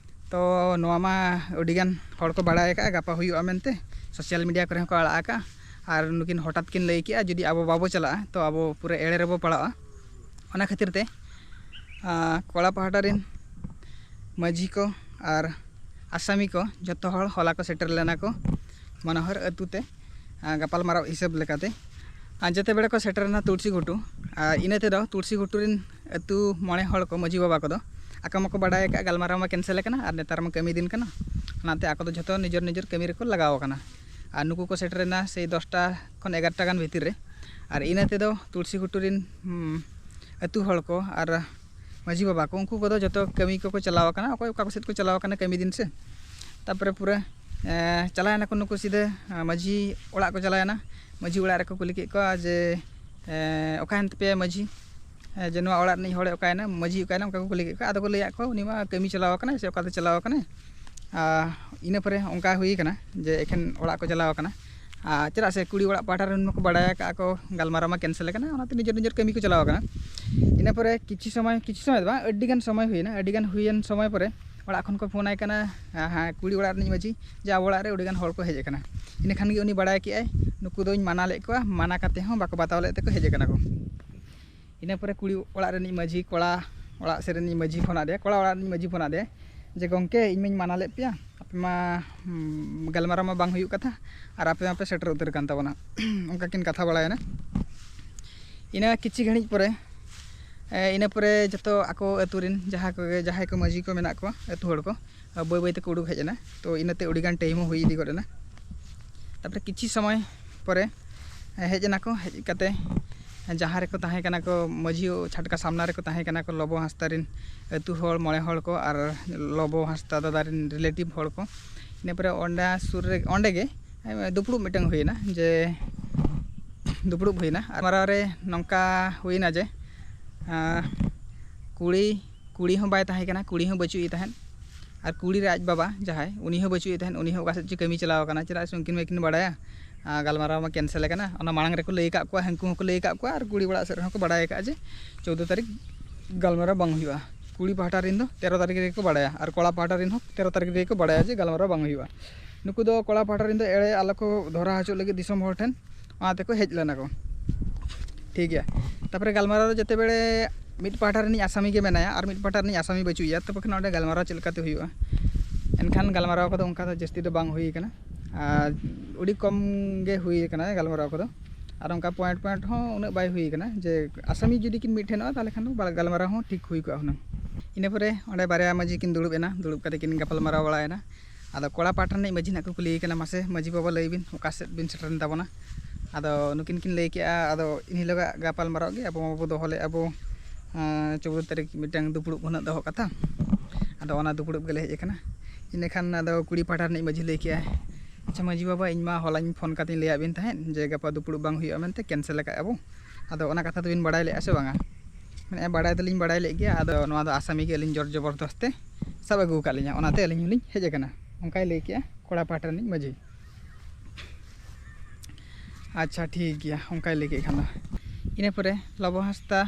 ᱛᱚ ᱱᱚᱣᱟ ᱢᱟ ᱟᱹᱰᱤᱜᱟᱱ ᱦᱚᱲ ᱠᱚ ᱵᱟᱲᱟᱭ ᱟᱠᱟᱫᱼᱟ, ᱜᱟᱯᱟ ᱦᱩᱭᱩᱜᱼᱟ ᱢᱮᱱᱛᱮ ᱥᱳᱥᱟᱞ ᱢᱤᱰᱤᱭᱟ ᱠᱚᱨᱮ ᱦᱚᱸᱠᱚ ᱟᱲᱟᱜ ᱟᱠᱟᱫᱼᱟ᱾ ᱟᱨ ᱱᱩᱠᱤᱱ ᱦᱚᱴᱟᱛ ᱠᱤᱱ ᱞᱟᱹᱭ ᱠᱮᱜᱼᱟ, ᱡᱩᱫᱤ ᱟᱵᱚ ᱵᱟᱵᱚ ᱪᱟᱞᱟᱜᱼᱟ ᱛᱚ ᱟᱵᱚ ᱯᱩᱨᱟᱹ ᱮᱲᱮ ᱨᱮᱵᱚ ᱯᱟᱲᱟᱜᱼᱟ᱾ ᱚᱱᱟ ᱠᱷᱟᱹᱛᱤᱨ ᱛᱮ ᱠᱚᱲᱟ ᱯᱟᱦᱴᱟ ᱨᱮᱱ ᱢᱟᱹᱡᱷᱤ ᱠᱚ ᱟᱨ ᱟᱥᱟᱢᱤ ᱠᱚ ᱡᱚᱛᱚ ᱦᱚᱲ ᱦᱚᱞᱟ ᱠᱚ ᱥᱮᱴᱮᱨ ᱞᱮᱱᱟ ᱠᱚ ᱢᱚᱱᱳᱦᱚᱨ ᱟᱹᱛᱩ ᱛᱮ, ᱜᱟᱯᱟᱞ ᱢᱟᱨᱟᱣ ᱦᱤᱥᱟᱹᱵ ᱞᱮᱠᱟᱛᱮ᱾ ᱟᱨ ᱡᱮᱛᱮ ᱵᱮᱲᱟ ᱠᱚ ᱥᱮᱴᱮᱨ ᱮᱱᱟ ᱛᱩᱞᱥᱤ ᱜᱷᱩᱴᱩ, ᱟᱨ ᱤᱱᱟᱹ ᱛᱮᱫᱚ ᱛᱩᱞᱥᱤ ᱜᱷᱩᱴᱩ ᱨᱮᱱ ᱟᱹᱛᱩ ᱢᱚᱬᱮ ᱦᱚᱲ ᱠᱚ, ᱢᱟᱹᱡᱷᱤ ᱵᱟᱵᱟ ᱠᱚᱫᱚ ᱟᱠᱚ ᱢᱟᱠᱚ ᱵᱟᱰᱟᱭ ᱟᱠᱟᱫ ᱜᱟᱞᱢᱟᱨᱟᱣ ᱢᱟ ᱠᱮᱱᱥᱮᱞ ᱟᱠᱟᱱᱟ ᱟᱨ ᱱᱮᱛᱟᱨ ᱢᱟ ᱠᱟᱹᱢᱤ ᱫᱤᱱ ᱠᱟᱱᱟ, ᱚᱱᱟᱛᱮ ᱟᱠᱚ ᱫᱚ ᱡᱷᱚᱛᱚ ᱱᱤᱡᱮᱨ ᱱᱤᱡᱮᱨ ᱠᱟᱹᱢᱤ ᱨᱮᱠᱚ ᱞᱟᱜᱟᱣ ᱟᱠᱟᱱᱟ᱾ ᱟᱨ ᱱᱩᱠᱩ ᱠᱚ ᱥᱮᱴᱮᱨ ᱮᱱᱟ ᱥᱮᱭ ᱫᱚᱥᱴᱟ ᱠᱷᱚᱱ ᱮᱜᱟᱨᱚᱴᱟ ᱜᱟᱱ ᱵᱷᱤᱛᱤᱨ ᱨᱮ᱾ ᱟᱨ ᱤᱱᱟᱹ ᱛᱮᱫᱚ ᱛᱩᱞᱥᱤ ᱜᱷᱩᱴᱩ ᱨᱮᱱ ᱟᱹᱛᱩ ᱦᱚᱲ ᱠᱚ ᱟᱨ ᱢᱟᱹᱡᱷᱤ ᱵᱟᱵᱟ ᱠᱚ, ᱩᱱᱠᱩ ᱠᱚᱫᱚ ᱡᱚᱛᱚ ᱠᱟᱹᱢᱤ ᱠᱚᱠᱚ ᱪᱟᱞᱟᱣ ᱟᱠᱟᱱᱟ, ᱚᱠᱚᱭ ᱚᱠᱟ ᱠᱚ ᱥᱮᱫ ᱠᱚ ᱪᱟᱞᱟᱣ ᱟᱠᱟᱱᱟ ᱠᱟᱹᱢᱤ ᱫᱤᱱ ᱥᱮ᱾ ᱛᱟᱨᱯᱚᱨᱮ ᱯᱩᱨᱟᱹ ᱪᱟᱞᱟᱣ ᱮᱱᱟ ᱠᱚ ᱱᱩᱠᱩ ᱥᱤᱫᱷᱟᱹ ᱢᱟᱹᱡᱷᱤ ᱚᱲᱟᱜ ᱠᱚ ᱪᱟᱞᱟᱣ ᱮᱱᱟ᱾ ᱢᱟᱹᱡᱷᱤ ᱚᱲᱟᱜ ᱨᱮᱠᱚ ᱠᱩᱞᱤ ᱠᱮᱫ ᱠᱚᱣᱟ ᱡᱮ, ᱚᱠᱟᱭᱮᱱ ᱛᱟᱯᱮᱭᱟ ᱢᱟᱹᱡᱷᱤ? ᱡᱮ ᱱᱚᱣᱟ ᱚᱲᱟᱜ ᱨᱤᱱᱤᱡ ᱦᱚᱲᱮ ᱚᱠᱟᱭᱮᱱᱟ, ᱢᱟᱹᱡᱷᱤ ᱚᱠᱟᱭᱮᱱᱟ, ᱚᱱᱠᱟ ᱠᱚ ᱠᱩᱞᱤ ᱠᱮᱫ ᱠᱚᱣᱟ᱾ ᱟᱫᱚ ᱠᱚ ᱞᱟᱹᱭᱟᱫ ᱠᱚᱣᱟ ᱩᱱᱤ ᱢᱟ ᱠᱟᱹᱢᱤ ᱪᱟᱞᱟᱣ ᱟᱠᱟᱱᱟᱭ ᱥᱮ ᱚᱠᱟᱛᱮ ᱪᱟᱞᱟᱣ ᱟᱠᱟᱱᱟᱭ᱾ ᱟᱨ ᱤᱱᱟᱹ ᱯᱚᱨᱮ ᱚᱱᱠᱟ ᱦᱩᱭ ᱟᱠᱟᱱᱟ ᱡᱮ ᱮᱠᱷᱮᱱ ᱚᱲᱟᱜ ᱠᱚ ᱪᱟᱞᱟᱣ ᱟᱠᱟᱱᱟ᱾ ᱟᱨ ᱪᱮᱫᱟᱜ ᱥᱮ ᱠᱩᱲᱤ ᱚᱲᱟᱜ ᱯᱟᱦᱴᱟ ᱨᱮᱱ ᱢᱟᱠᱚ ᱵᱟᱲᱟᱭ ᱟᱠᱟᱫᱼᱟ ᱠᱚ ᱜᱟᱞᱢᱟᱨᱟᱣ ᱢᱟ ᱠᱮᱱᱥᱮᱞ ᱟᱠᱟᱱᱟ, ᱚᱱᱟᱛᱮ ᱱᱤᱡᱮᱨ ᱱᱤᱡᱮᱨ ᱠᱟᱹᱢᱤ ᱠᱚ ᱪᱟᱞᱟᱣ ᱟᱠᱟᱱᱟ᱾ ᱤᱱᱟᱹ ᱯᱚᱨᱮ ᱠᱤᱪᱷᱩ ᱥᱚᱢᱚᱭ, ᱠᱤᱪᱷᱩ ᱥᱚᱢᱚᱭ ᱫᱚ ᱵᱟᱝ, ᱟᱹᱰᱤ ᱜᱟᱱ ᱥᱚᱢᱚᱭ ᱦᱩᱭᱮᱱᱟ᱾ ᱟᱹᱰᱤ ᱜᱟᱱ ᱦᱩᱭᱮᱱ ᱥᱚᱢᱚᱭ ᱯᱚᱨᱮ ᱚᱲᱟᱜ ᱠᱷᱚᱱ ᱠᱚ ᱯᱷᱳᱱ ᱟᱭ ᱠᱟᱱᱟ, ᱦᱮᱸ, ᱠᱩᱲᱤ ᱚᱲᱟᱜ ᱨᱤᱱᱤᱡ ᱢᱟᱹᱡᱷᱤ, ᱡᱮ ᱟᱵᱚ ᱚᱲᱟᱜ ᱨᱮ ᱟᱹᱰᱤᱜᱟᱱ ᱦᱚᱲ ᱠᱚ ᱦᱮᱡ ᱟᱠᱟᱱᱟ᱾ ᱤᱱᱟᱹ ᱠᱷᱟᱱ ᱜᱮ ᱩᱱᱤ ᱵᱟᱲᱟᱭ ᱠᱮᱜᱼᱟᱭ, ᱱᱩᱠᱩ ᱫᱚᱧ ᱢᱟᱱᱟ ᱞᱮᱫ ᱠᱚᱣᱟ, ᱢᱟᱱᱟ ᱠᱟᱛᱮ ᱦᱚᱸ ᱵᱟᱠᱚ ᱵᱟᱛᱟᱣ ᱞᱮᱫ ᱛᱮᱠᱚ ᱦᱮᱡ ᱟᱠᱟᱱᱟ ᱠᱚ᱾ ᱤᱱᱟᱹ ᱯᱚᱨᱮ ᱠᱩᱲᱤ ᱚᱲᱟᱜ ᱨᱤᱱᱤᱡ ᱢᱟᱹᱡᱷᱤ, ᱠᱚᱲᱟ ᱚᱲᱟᱜ ᱥᱮᱫ ᱨᱤᱱᱤᱡ ᱢᱟᱹᱡᱷᱤ ᱯᱷᱳᱱ ᱟᱫᱮᱭᱟ, ᱠᱚᱲᱟ ᱚᱲᱟᱜ ᱨᱤᱱᱤᱡ ᱢᱟᱹᱡᱷᱤ ᱯᱷᱳᱱ ᱟᱫᱮᱭᱟ ᱡᱮ, "ᱜᱚᱢᱠᱮ, ᱤᱧ ᱢᱟᱧ ᱢᱟᱱᱟ ᱞᱮᱫ ᱯᱮᱭᱟ, ᱟᱯᱮ ᱢᱟ, ᱦᱩᱸ, ᱜᱟᱞᱢᱟᱨᱟᱣ ᱢᱟ ᱵᱟᱝ ᱦᱩᱭᱩᱜ ᱠᱟᱛᱷᱟ, ᱟᱨ ᱟᱯᱮ ᱢᱟᱯᱮ ᱥᱮᱴᱮᱨ ᱩᱛᱟᱹᱨ ᱠᱟᱱ ᱛᱟᱵᱚᱱᱟ᱾" ᱚᱱᱠᱟ ᱠᱤᱱ ᱠᱟᱛᱷᱟ ᱵᱟᱲᱟᱭᱮᱱᱟ᱾ ᱤᱱᱟᱹ ᱠᱤᱪᱷᱩ ᱜᱷᱟᱹᱲᱤᱡ ᱯᱚᱨᱮ, ᱮ, ᱤᱱᱟᱹ ᱯᱚᱨᱮ ᱡᱚᱛᱚ ᱟᱠᱚ ᱟᱹᱛᱩ ᱨᱤᱱ ᱡᱟᱦᱟᱸ ᱠᱚᱜᱮ, ᱡᱟᱦᱟᱸᱭ ᱠᱚ ᱢᱟᱹᱡᱷᱤ ᱠᱚ ᱢᱮᱱᱟᱜ ᱠᱚᱣᱟ, ᱟᱹᱛᱩ ᱦᱚᱲ ᱠᱚ, ᱵᱟᱹᱭ ᱵᱟᱹᱭ ᱛᱮᱠᱚ ᱩᱰᱩᱠ ᱦᱮᱡ ᱮᱱᱟ᱾ ᱛᱚ, ᱤᱱᱟᱹᱛᱮ ᱟᱹᱰᱤᱜᱟᱱ ᱴᱟᱭᱤᱢ ᱦᱚᱸ ᱦᱩᱭ ᱤᱫᱤ ᱜᱚᱫ ᱮᱱᱟ᱾ ᱛᱟᱨᱯᱚᱨᱮ ᱠᱤᱪᱷᱩ ᱥᱚᱢᱚᱭ ᱯᱚᱨᱮ ᱦᱮᱡ ᱮᱱᱟ ᱠᱚ᱾ ᱦᱮᱡ ᱠᱟᱛᱮ ᱡᱟᱦᱟᱸ ᱨᱮᱠᱚ ᱛᱟᱦᱮᱸ ᱠᱟᱱᱟ ᱠᱚ, ᱢᱟᱹᱡᱷᱤ ᱪᱷᱟᱴᱠᱟ ᱥᱟᱢᱱᱟ ᱨᱮᱠᱚ ᱛᱟᱦᱮᱸ ᱠᱟᱱᱟ ᱠᱚ, ᱞᱚᱵᱚ ᱦᱟᱸᱥᱫᱟ ᱨᱮᱱ ᱟᱹᱛᱩ ᱦᱚᱲ, ᱢᱚᱬᱮ ᱦᱚᱲ ᱠᱚ, ᱟᱨ ᱞᱚᱵᱚ ᱦᱟᱸᱥᱫᱟ ᱫᱟᱫᱟ ᱨᱮᱱ ᱨᱤᱞᱮᱴᱤᱵᱷ ᱦᱚᱲ ᱠᱚ᱾ ᱤᱱᱟᱹ ᱯᱚᱨᱮ ᱚᱸᱰᱮ ᱥᱩᱨ ᱨᱮ, ᱚᱸᱰᱮ ᱜᱮ ᱫᱩᱯᱲᱩᱵ ᱢᱤᱫᱴᱟᱝ ᱦᱩᱭᱮᱱᱟ, ᱡᱮ ᱫᱩᱯᱲᱩᱵ ᱦᱩᱭᱮᱱᱟ᱾ ᱟᱨ ᱜᱟᱞᱢᱟᱨᱟᱣ ᱨᱮ ᱱᱚᱝᱠᱟ ᱦᱩᱭᱮᱱᱟ ᱡᱮ, ᱟᱸ, ᱠᱩᱲᱤ, ᱠᱩᱲᱤ ᱦᱚᱸ ᱵᱟᱭ ᱛᱟᱦᱮᱸ ᱠᱟᱱᱟ, ᱠᱩᱲᱤ ᱦᱚᱸ ᱵᱟᱹᱪᱩᱜ ᱮ ᱛᱟᱦᱮᱸᱫ᱾ ᱟᱨ ᱠᱩᱲᱤ ᱨᱮ ᱟᱡ ᱵᱟᱵᱟ ᱡᱟᱦᱟᱸᱭ, ᱩᱱᱤ ᱦᱚᱸ ᱵᱟᱹᱪᱩᱜ ᱮ ᱛᱟᱦᱮᱸᱫ, ᱩᱱᱤ ᱦᱚᱸ ᱚᱠᱟ ᱥᱮᱫ ᱪᱚ ᱠᱟᱹᱢᱤ ᱪᱟᱞᱟᱣ ᱟᱠᱟᱱᱟ᱾ ᱪᱮᱫᱟᱜ ᱥᱮ ᱩᱱᱠᱤᱱ ᱢᱟᱠᱤᱱ ᱵᱟᱲᱟᱭᱟ, ᱟᱸ, ᱜᱟᱞᱢᱟᱨᱟᱣ ᱢᱟ ᱠᱮᱱᱥᱮᱞ ᱟᱠᱟᱱᱟ᱾ ᱚᱱᱟ ᱢᱟᱲᱟᱝ ᱨᱮᱠᱚ ᱞᱟᱹᱭ ᱟᱠᱟᱫ ᱠᱚᱣᱟ, ᱦᱟᱹᱱᱠᱩ ᱦᱚᱸᱠᱚ ᱞᱟᱹᱭ ᱟᱠᱟᱫ ᱠᱚᱣᱟ, ᱟᱨ ᱠᱩᱲᱤ ᱚᱲᱟᱜ ᱥᱮᱫ ᱨᱮᱦᱚᱸ ᱠᱚ ᱵᱟᱲᱟᱭ ᱟᱠᱟᱫᱼᱟ ᱡᱮ ᱪᱳᱫᱽᱫᱳ ᱛᱟᱹᱨᱤᱠᱷ ᱜᱟᱞᱢᱟᱨᱟᱣ ᱵᱟᱝ ᱦᱩᱭᱩᱜᱼᱟ᱾ ᱠᱩᱲᱤ ᱯᱟᱦᱴᱟ ᱨᱮᱱ ᱫᱚ ᱛᱮᱨᱚ ᱛᱟᱹᱨᱤᱠᱷ ᱨᱮᱜᱮ ᱠᱚ ᱵᱟᱲᱟᱭᱟ, ᱟᱨ ᱠᱚᱲᱟ ᱯᱟᱦᱴᱟ ᱨᱮᱱ ᱦᱚᱸ ᱛᱮᱨᱚ ᱛᱟᱹᱨᱤᱠᱷ ᱨᱮᱜᱮ ᱠᱚ ᱵᱟᱲᱟᱭᱟ ᱡᱮ ᱜᱟᱞᱢᱟᱨᱟᱣ ᱵᱟᱝ ᱦᱩᱭᱩᱜᱼᱟ᱾ ᱱᱩᱠᱩ ᱫᱚ ᱠᱚᱲᱟ ᱯᱟᱦᱴᱟ ᱨᱮᱱ ᱫᱚ ᱮᱲᱮ ᱟᱞᱚ ᱠᱚ ᱫᱷᱚᱨᱟ ᱦᱚᱪᱚᱜ ᱞᱟᱹᱜᱤᱫ ᱫᱤᱥᱚᱢ ᱦᱚᱲ ᱴᱷᱮᱱ, ᱚᱱᱟ ᱛᱮᱠᱚ ᱦᱮᱡ ᱞᱮᱱᱟ ᱠᱚ᱾ ᱴᱷᱤᱠ ᱜᱮᱭᱟ, ᱛᱟᱨᱯᱚᱨᱮ ᱜᱟᱞᱢᱟᱨᱟᱣ ᱨᱮ ᱡᱮᱛᱮ ᱵᱮᱲᱮ ᱢᱤᱫ ᱯᱟᱦᱴᱟ ᱨᱤᱱᱤᱡ ᱟᱥᱟᱢᱤ ᱜᱮ ᱢᱮᱱᱟᱭᱟ ᱟᱨ ᱢᱤᱫ ᱯᱟᱦᱴᱟ ᱨᱤᱱᱤᱡ ᱟᱥᱟᱢᱤ ᱵᱟᱹᱪᱩᱜ ᱮᱭᱟ, ᱛᱚᱵᱮ ᱠᱷᱟᱱ ᱚᱸᱰᱮ ᱜᱟᱞᱢᱟᱨᱟᱣ ᱪᱮᱫ ᱞᱮᱠᱟᱛᱮ ᱦᱩᱭᱩᱜᱼᱟ? ᱮᱱᱠᱷᱟᱱ ᱜᱟᱞᱢᱟᱨᱟᱣ ᱠᱚᱫᱚ ᱚᱱᱠᱟ ᱫᱚ ᱡᱟᱹᱥᱛᱤ ᱫᱚ ᱵᱟᱝ ᱦᱩᱭ ᱠᱟᱱᱟ, ᱟᱨ ᱟᱹᱰᱤ ᱠᱚᱢ ᱜᱮ ᱦᱩᱭ ᱠᱟᱱᱟ ᱜᱟᱞᱢᱟᱨᱟᱣ ᱠᱚᱫᱚ, ᱟᱨ ᱚᱱᱠᱟ ᱯᱚᱭᱮᱱᱴ ᱯᱚᱭᱮᱱᱴ ᱦᱚᱸ ᱩᱱᱟᱹᱜ ᱵᱟᱭ ᱦᱩᱭ ᱠᱟᱱᱟ᱾ ᱡᱮ ᱟᱥᱟᱢᱤ ᱡᱩᱫᱤ ᱠᱤᱱ ᱢᱤᱫ ᱴᱷᱮᱱᱚᱜᱼᱟ, ᱛᱟᱦᱚᱞᱮ ᱠᱷᱟᱱ ᱫᱚ ᱵᱟᱞ-, ᱜᱟᱞᱢᱟᱨᱟᱣ ᱦᱚᱸ ᱴᱷᱤᱠ ᱦᱩᱭ ᱠᱚᱜᱼᱟ ᱦᱩᱱᱟᱹᱝ᱾ ᱤᱱᱟᱹ ᱯᱚᱨᱮ ᱚᱸᱰᱮ ᱵᱟᱨᱭᱟ ᱢᱟᱹᱡᱷᱤ ᱠᱤᱱ ᱫᱩᱲᱩᱵ ᱮᱱᱟ, ᱫᱩᱲᱩᱵ ᱠᱟᱛᱮ ᱠᱤᱱ ᱜᱟᱯᱟᱞ ᱢᱟᱨᱟᱣ ᱵᱟᱲᱟᱭᱮᱱᱟ᱾ ᱟᱫᱚ ᱠᱚᱲᱟ ᱯᱟᱦᱴᱟ ᱨᱤᱱᱤᱡ ᱢᱟᱹᱡᱷᱤ ᱱᱟᱜ ᱠᱚ ᱠᱩᱞᱤᱭᱮ ᱠᱟᱱᱟ, "ᱢᱟᱥᱮ ᱢᱟᱹᱡᱷᱤ ᱵᱟᱵᱟ, ᱞᱟᱹᱭ ᱵᱤᱱ, ᱚᱠᱟ ᱥᱮᱫ ᱵᱤᱱ ᱥᱮᱴᱮᱨᱮᱱ ᱛᱟᱵᱚᱱᱟ?" ᱟᱫᱚ ᱱᱩᱠᱤᱱ ᱠᱤᱱ ᱞᱟᱹᱭ ᱠᱮᱜᱼᱟ, ᱟᱫᱚ ᱤᱱ ᱦᱤᱞᱳᱜᱟᱜ ᱜᱟᱯᱟᱞ ᱢᱟᱨᱟᱣ ᱜᱮ ᱟᱵᱚ ᱢᱟᱵᱚ ᱫᱚᱦᱚ ᱞᱮᱫ, ᱟᱵᱚ, ᱟᱸ, ᱪᱳᱫᱽᱫᱳ ᱛᱟᱹᱨᱤᱠᱷ ᱢᱤᱫᱴᱟᱝ ᱫᱩᱯᱲᱩᱵ ᱦᱩᱱᱟᱹᱜ ᱫᱚᱦᱚ ᱠᱟᱛᱷᱟ, ᱟᱫᱚ ᱚᱱᱟ ᱫᱩᱯᱲᱩᱵ ᱜᱮᱞᱮ ᱦᱮᱡ ᱟᱠᱟᱱᱟ᱾ ᱤᱱᱟᱹᱠᱷᱟᱱ ᱟᱫᱚ ᱠᱩᱲᱤ ᱯᱟᱦᱴᱟ ᱨᱤᱱᱤᱡ ᱢᱟᱹᱡᱷᱤ ᱞᱟᱹᱭ ᱠᱮᱜᱼᱟᱭ, "ᱟᱪᱪᱷᱟ ᱢᱟᱹᱡᱷᱤ ᱵᱟᱵᱟ, ᱤᱧ ᱢᱟ ᱦᱚᱞᱟᱧ ᱯᱷᱳᱱ ᱠᱟᱛᱮᱧ ᱞᱟᱹᱭᱟᱫ ᱵᱤᱱ ᱛᱟᱦᱮᱸᱫ ᱡᱮ ᱜᱟᱯᱟ ᱫᱩᱯᱲᱩᱵ ᱵᱟᱝ ᱦᱩᱭᱩᱜᱼᱟ ᱢᱮᱱᱛᱮ, ᱠᱮᱱᱥᱮᱞ ᱟᱠᱟᱫᱼᱟ ᱵᱚ, ᱟᱫᱚ ᱚᱱᱟ ᱠᱟᱛᱷᱟ ᱫᱚᱵᱤᱱ ᱵᱟᱲᱟᱭ ᱞᱮᱫᱼᱟ ᱥᱮ ᱵᱟᱝᱟ?" ᱢᱮᱱᱮᱫᱼᱟ, "ᱵᱟᱲᱟᱭ ᱫᱚᱞᱤᱧ ᱵᱟᱲᱟᱭ ᱞᱮᱫ ᱜᱮᱭᱟ, ᱟᱫᱚ ᱱᱚᱣᱟ ᱫᱚ ᱟᱥᱟᱢᱤ ᱜᱮ ᱟᱹᱞᱤᱧ ᱡᱳᱨ ᱡᱚᱵᱚᱨᱫᱚᱥᱛ ᱛᱮ ᱥᱟᱵ ᱟᱹᱜᱩ ᱟᱠᱟᱫ ᱞᱤᱧᱟ, ᱚᱱᱟᱛᱮ ᱟᱹᱞᱤᱧ ᱦᱚᱸᱞᱤᱧ ᱦᱮᱡ ᱟᱠᱟᱱᱟ", ᱚᱱᱠᱟᱭ ᱞᱟᱹᱭ ᱠᱮᱜᱼᱟ ᱠᱚᱲᱟ ᱯᱟᱦᱴᱟ ᱨᱤᱱᱤᱡ ᱢᱟᱹᱡᱷᱤ᱾ ᱟᱪᱪᱷᱟ, ᱴᱷᱤᱠ ᱜᱮᱭᱟ, ᱚᱱᱠᱟᱭ ᱞᱟᱹᱭ ᱠᱮᱫ ᱠᱷᱟᱱ ᱫᱚ᱾ ᱤᱱᱟᱹ ᱯᱚᱨᱮ ᱞᱚᱵᱚ ᱦᱟᱸᱥᱫᱟ